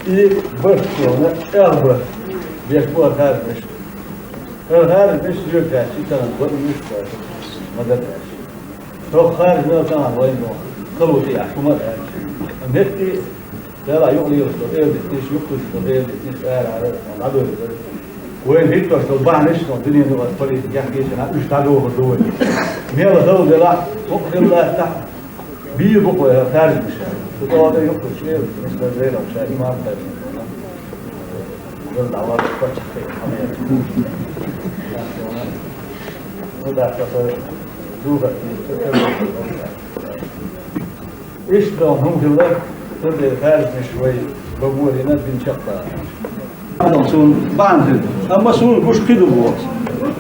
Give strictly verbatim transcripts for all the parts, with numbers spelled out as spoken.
И барт дона, чӀагӀбарт беш бу харжамаш. ХӀара харжамаш соьга хаьттача, тахана бакъ мишта ма дара аьлча. Тхо харжа мел тахана вайна дона, кхало тӀеяхьаш хӀума а аьлча. Амма хӀетте а, Дала юкъе лелаш дола эладитанаш, юкъе лелаш дола эладитанаш, ара-ара дӀадоьлла дара. Вайна хӀиттош дола бахьанаш, дунен юкъара политика яхкийча, уьш дӀадохур ду вай. Мел хала делахь, хӀуъа хила латтахь, бийр бу-кх вай харжамаш. Цу тӀа юкъе лелаш эладитанаш, Дала Зерал ша иман кхайкхина. Дала дӀавалла паччахь тайпа хьалаьцна. Ну да, хӀара духар, иштта хӀума хилла, цудухьа харжамаш вай баборина бина чакхбаьлла. Адам суна бахьана хилла. Амма суна гуш кхы ду боху.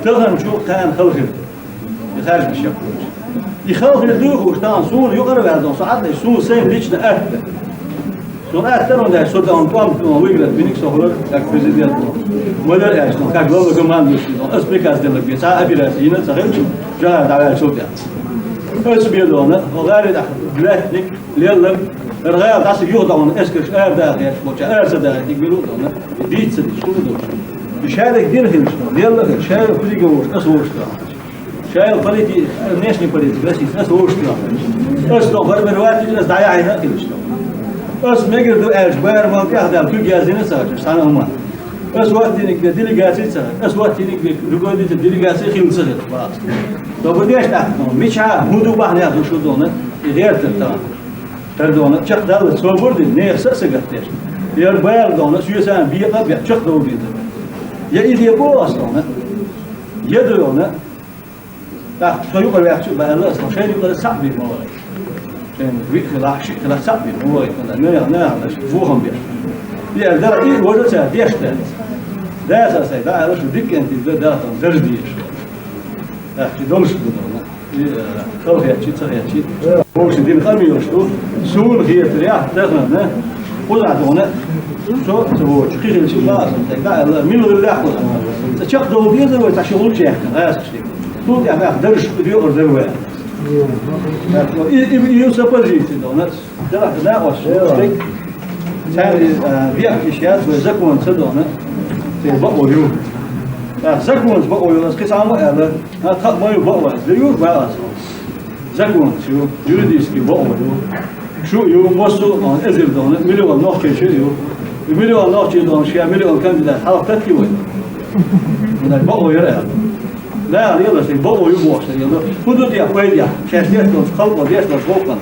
Таханчу кхаьна хала хилла. И харжамаш яхкучу. И хала хилла дуьйхуш, тахана суна юкъара ваьлла, со Ӏадда, суна сайн лично атта. Суна атта, хӀунда аьлча со тахана тӀом, тӀом выиграть биниг со хилар, как президент. Ма дара аьлча, как главнокомандующий, ас приказ делларг бен, цхьа операци йина ца хилча, жагӀар дӀаваьллачул тӀехьа. Ас бен дона, гӀари тӀехь лаьттаниг, лелларг, хӀара гӀала дӀаса юха дона, эскарш ара даха гӀерташ болча, ара ца дахийтиниг бен дона, дийца ца дийца, хӀун ду? И шадерг дина хилча, лелла хилча, шадерг приговор, ас вовшах тахана. Шайла политика, внешняя политика, Россия, ас вовшах тахана. Ас дона, бармир вац, ас дӀаяхьийна а хилча. Ас мегар ду аьлча, бара мел тӀехдаьлла куьг яздина ца хилча, цхьана а хӀуманна. Ас ваттиниг бен делегаци ца хилча, ас ваттиниг бен руководитель делегаци хила ца хилча, бац. Со бу деш тӀаккха, мичахьа, хӀун ду бахьанех ду шу дона, и гӀертар тахана. ХӀара дона, чекхдаллалц собар дина, нехан са а са гатдеш. ХӀара бала дона, соьца бекъа а бекъа, чекхдовла деза. Я и де боху ас дона, я дона, тӀаккха со юкъара ваьхча а баьлла ас, шайна юкъара цхьаъ бен ма вай. Шайна виъ хилахь, шиъ хилахь цхьаъ бен ма вай, хӀунда наха, наха аш бохам беш. И аьлла дара, и важа ца деш дац. Даса сай, да, аьлла, шу дика кӀентий да, да, там, дарж дезаш. ТӀаккха долуш ду дона. И, э, хала хетчи, ца хетчи. Вовшийн дина къамелаш ду. Суна хетарехь, тахана, кхузахь дона, со ца воцуш, кхин хилча а бакъ аса, тӀе дӀа аьлла, мила хилла кхузахь. Ца чекхдовла дезар вай, цхьа ши гӀулч яьккхина, гӀазкхашка. Цул тӀаьхьа нах дарж доькъур дара вай. И, и, и, и са позици дона. Делахь, накъост стаг, цаьрга, а, бехк йиш яц вай, законца дона, церан бакъо ю. ТӀаккха законца бакъо ю, аса кхин цхьамма а аьлла, а, тхан ма ю бакъо, де ю, бакъо аса. Законца ю, юридически бакъо ю. Шу ю, массо а, а, эзар дона, миллион нохчийчу ю. И миллион нохчий дона, шен миллион кандидат хьалха таттий вай. Дай бакъо яра аьлла. Наха лелаш, бакъо ю бохуш, лела. ХӀун ду те пайдехь? Шаьш деш долчу халкъо, деш долчу халкъана.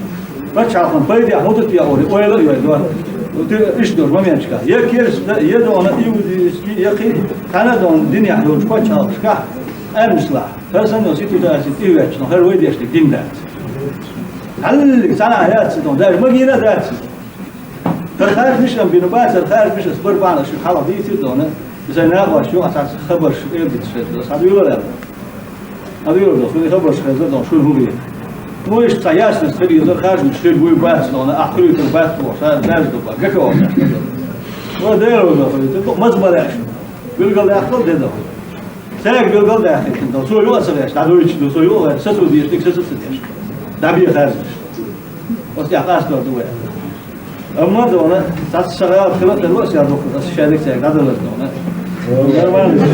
Пачхьалкхан пайдехь хӀун ду те олий, ойла а йойла. Иштта долчу моменташкахь. Я керста, я дона иудейский, я кхин цхьана а дона динехь йолчу пачхьалкхашкахь, Ӏаьржалахь. ХӀара санна ситуаци тӀе ветташ, но хӀара вай дешниг дин дац. Хьаллиг цхьана а яц дона, даже магийна а дац. ХӀара харжамаш а бина бац, хӀара харжамаш ас бара бахьана шуьга хьалха дийцира дона. И сайн накъост ю, аса хабарш эр диташ хеза, аса дийла аьлла. Аса дийла дона, шуна хабарш хеза дона, шуна хӀун хета. Ну, иштта цхьа ясность хила еза, харжамаш хир буй бац дона, ахь хуьлуьйтур бац бохуш, ша даже ду бан, гака вахна. Ва дера ваза хуьлуьйтур, ду, маца бара аьлла. Билгал яххал де дона. Цаьрга билгал даьккхина дона, цо юкъа ца гӀерташ, дӀадуьйцуш ду, цо юкъа гӀерташ, сацо дийшниг, сацо ца деш. ДӀабе харжамаш. Оцу тӀехь къастор ду вай. Амма дона, цхьацца сан гӀалат хила а делла, аса яр духу, аса шадерг цаьрга дӀадалар дона. Нормально.